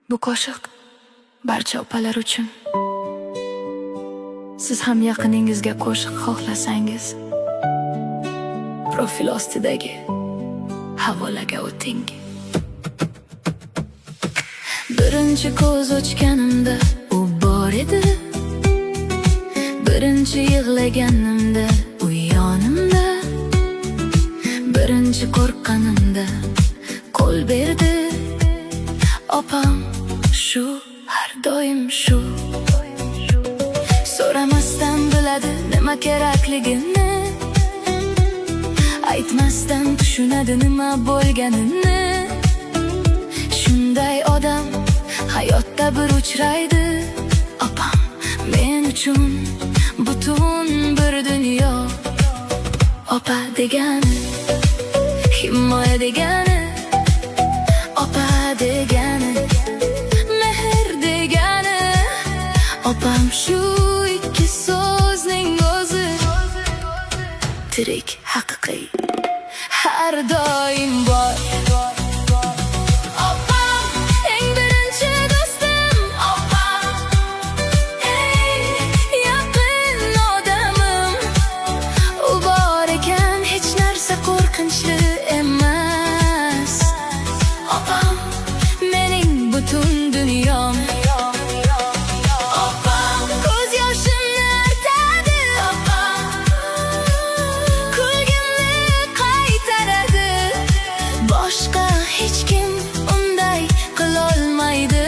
Bu qo'shiq barcha opalar uchun. Siz ham yaqiningizga qo'shiq xohlasangiz, profil ostidagi havolaga o'ting. Birinchi ko'z ochganimda u bor edi. Birinchi yig'laganimda u yonimda. Birinchi qo'rqqanimda qo'l berdi. Opam shu, har doim shu. So'ramasdan biladi nima kerakligini. Aytmasdan tushunadi nima bo'lganini. Shunday odam hayotda bir uchraydi. Opam men uchun butun bir dunyo. Opa degani himoya degani. Opa degani mehr degani. Opam shu ikki so'zning o'zi tirik, haqiqiy, har doim bor. Opam eng birinchi do'stim. Opam eng yaqin odamim. U bor ekan, hech narsa qo'rqinchli emas. Opam mening butun dunyom. Opam ko'z yoshimni artadi. Opam kulgimni qaytaradi. Boshqa hech kim unday qilolmaydi.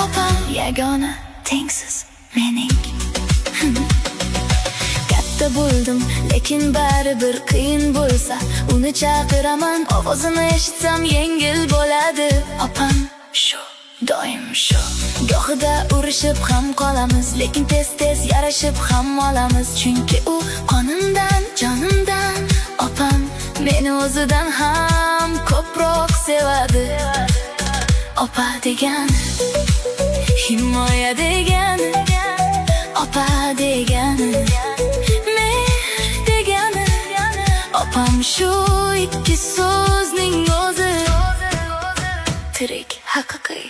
Opam yagona, tengsiz mening. Katta bo'ldim, lekin baribir qiyin bo'lsa, uni chaqiraman, ovozini eshitsam yengil bo'ladi. Opam shu, doim shu. Gohida urushib ham qolamiz, lekin tez-tez yarashib ham olamiz, chunki u qonimdan, jonimdan. Opam meni o'zidan ham ko'proq sevadi. Opa degani himoya degani. Opa degani mehr degani. Opam shu ikki so'zning o'zi tirik, haqiqiy.